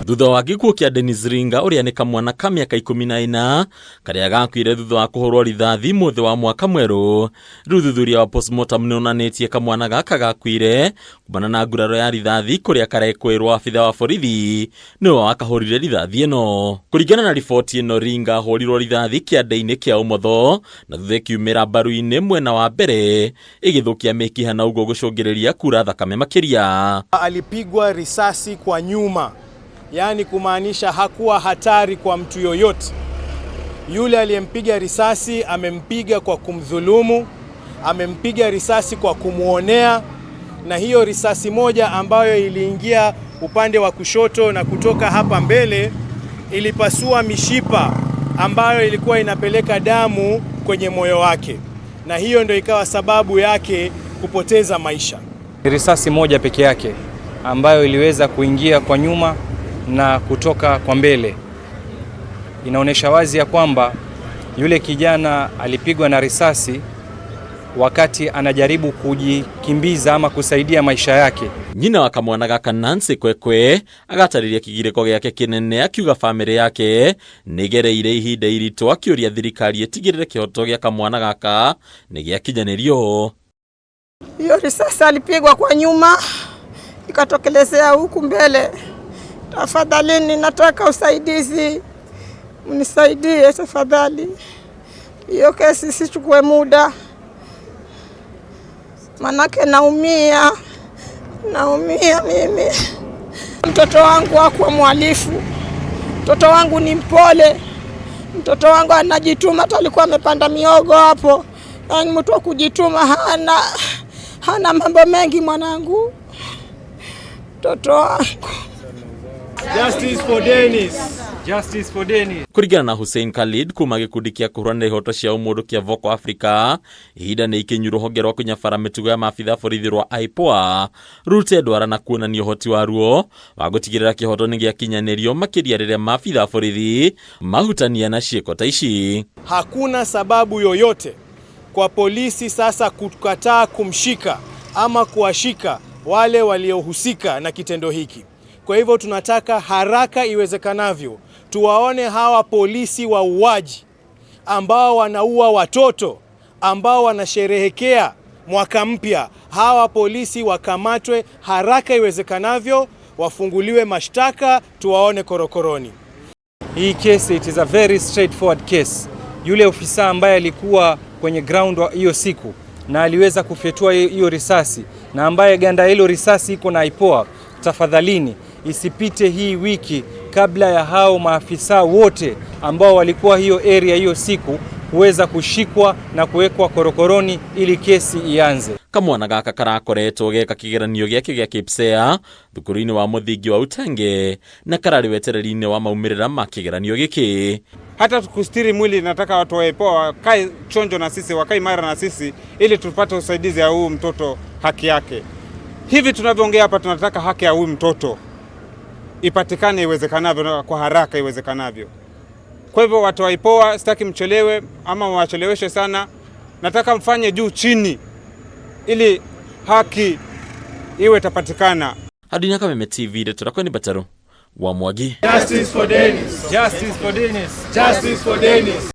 Thutha wa gĩkuũ kĩa Dennis Ringa, ũrĩa nĩ kamwana ka mĩaka 14 karĩa gakuire thutha wa kũhũrwo rithathi mũthĩ wa mwaka mwerũ, rĩu ũthuthuria wa postmortem nĩ ũnanĩtie kamwana gaka gakuire kumana na nguraro ya rithathi, kũrĩa karekwĩrwo abitha wa borithi nĩwe wakahũrire rithathi ĩno. Kũringana na riboti ĩno, Ringa ahũrirwo rithathi kĩande-inĩ kĩa ũmotho na thutha ĩkiumĩra mbaru-inĩ mwena wa mbere, ĩgĩthũkia mĩkiha na ũguo gũcũngĩrĩria kura thakame makĩria. Alipigwa risasi kwa nyuma, yaani kumaanisha hakuwa hatari kwa mtu yoyote. Yule aliyempiga risasi amempiga kwa kumdhulumu, amempiga risasi kwa kumwonea, na hiyo risasi moja ambayo iliingia upande wa kushoto na kutoka hapa mbele ilipasua mishipa ambayo ilikuwa inapeleka damu kwenye moyo wake, na hiyo ndio ikawa sababu yake kupoteza maisha. Risasi moja peke yake ambayo iliweza kuingia kwa nyuma na kutoka kwa mbele. Inaonyesha wazi ya kwamba yule kijana alipigwa na risasi wakati anajaribu kujikimbiza ama kusaidia maisha yake. Nyina wa kamwana gaka, Nancy Kwekwe, agatarĩria kĩgirĩko gĩake kĩnene, akiuga bamĩrĩ yake nĩgereire ihinda iritũ, akĩũria thirikari ĩtigĩrĩre kĩhoto gĩa kamwana gaka nĩ gĩakinyanĩrio. Hiyo risasi alipigwa kwa nyuma, ikatokelezea huku mbele. Tafadhalini, nataka usaidizi, mnisaidie tafadhali. Hiyo kesi sichukue muda, manake naumia, naumia mimi. Mtoto wangu hakuwa mhalifu, mtoto wangu ni mpole, mtoto wangu anajituma. Hata alikuwa amepanda miogo hapo, yaani mtu wa kujituma, hana mambo mengi mwanangu, mtoto wangu. Justice for Dennis. Justice for Dennis. Kũringana na Hussein Khalid kuma gĩkundi kĩa kũhũranĩra ihoto cia ũmũndũ kĩa Vocal Africa, ihinda nĩ ikinyu rũhonge rwa kũnyabara mĩtugo ya maabitha borithi rwa IPOA rute ndwara na kuonania ũhoti waruo wa gũtigĩrĩra kĩhoto nĩ gĩakinyanĩrio, makĩria rĩrĩa maabitha borithi mahutania na ciĩko ta ici. Hakuna sababu yoyote kwa polisi sasa kukataa kumshika ama kuwashika wale waliohusika na kitendo hiki. Kwa hivyo tunataka haraka iwezekanavyo tuwaone hawa polisi wauaji ambao wanaua watoto, ambao wanasherehekea mwaka mpya. Hawa polisi wakamatwe haraka iwezekanavyo, wafunguliwe mashtaka, tuwaone korokoroni. Hii kesi, it is a very straightforward case. Yule ofisa ambaye alikuwa kwenye ground hiyo siku na aliweza kufyatua hiyo risasi na ambaye ganda hilo risasi iko na IPOA, tafadhalini isipite hii wiki kabla ya hao maafisa wote ambao walikuwa hiyo area hiyo siku kuweza kushikwa na kuwekwa korokoroni ili kesi ianze. Kamwana gaka karakoretwo geka kĩgeranio gĩake gĩa KPSEA thukuru-inĩ wa mũthingi wa Utenge na kararĩ wetereri-inĩ wa maumĩrĩra ma kĩgeranio gĩkĩ. Hata kustiri mwili, nataka watu wa IPOA wakae chonjo na sisi, wakae imara na sisi, ili tupate usaidizi ya huyu mtoto, haki yake. Hivi tunavyoongea hapa, tunataka haki ya huyu mtoto ipatikane iwezekanavyo, kwa haraka iwezekanavyo. Kwa hivyo watu wa IPOA, sitaki mchelewe ama wacheleweshe sana, nataka mfanye juu chini ili haki iwe itapatikana. Hadinya Kameme TV, ndeto rakwa ni Bataro wa Mwagi. Justice for Dennis. Justice for Dennis. Justice for Dennis.